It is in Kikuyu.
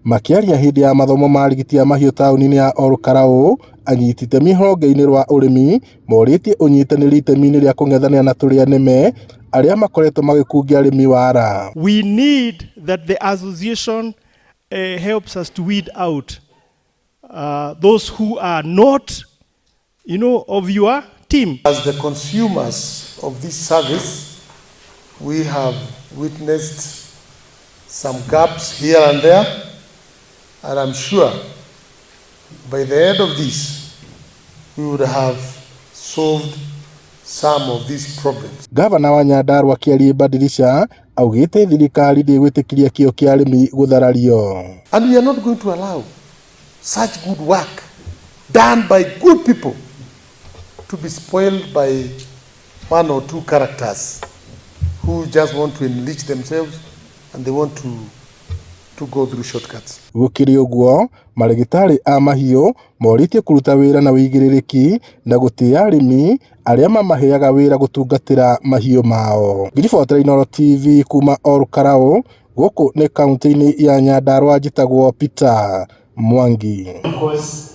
Makĩaria hĩndĩ ya mathomo ma rigiti ya mahiũ taũni-inĩ ya Olkalau, anyiti itemi honge-inĩ rwa ũrĩmi morĩtie ũnyitanĩri itemi-inĩ rĩa kũng'ethanĩra na tũrĩa nĩme arĩa makoretwo magĩkungia arĩmi wara. We need that the association helps us to weed out those who are not of your team. As the consumers of this service, we have witnessed some gaps here and there, and I'm sure by the end of this, we would have solved some of these problems. Gavana wa Nyandarua Kĩariĩ Badilisha augĩte thirikari ndĩgwĩtĩkĩria kĩo kĩa arĩmi gũtharario. And we are not going to allow such good work done by good people to be spoiled by one or two characters who just want to enrich themselves and they want to go through shortcuts. Gũkĩrĩ ũguo, marĩgĩtarĩ a mahiũ morĩtio kũruta wĩra na wĩigĩrĩrĩki na gũtĩa arĩmi arĩa mamaheaga wĩra gũtungatĩra mahiũ mao. Ngiribotera Inooro TV kuma Olkalau, gũkũ nĩ kaunti-inĩ ya Nyandarua, njĩtagwo Peter Mwangi. Of course,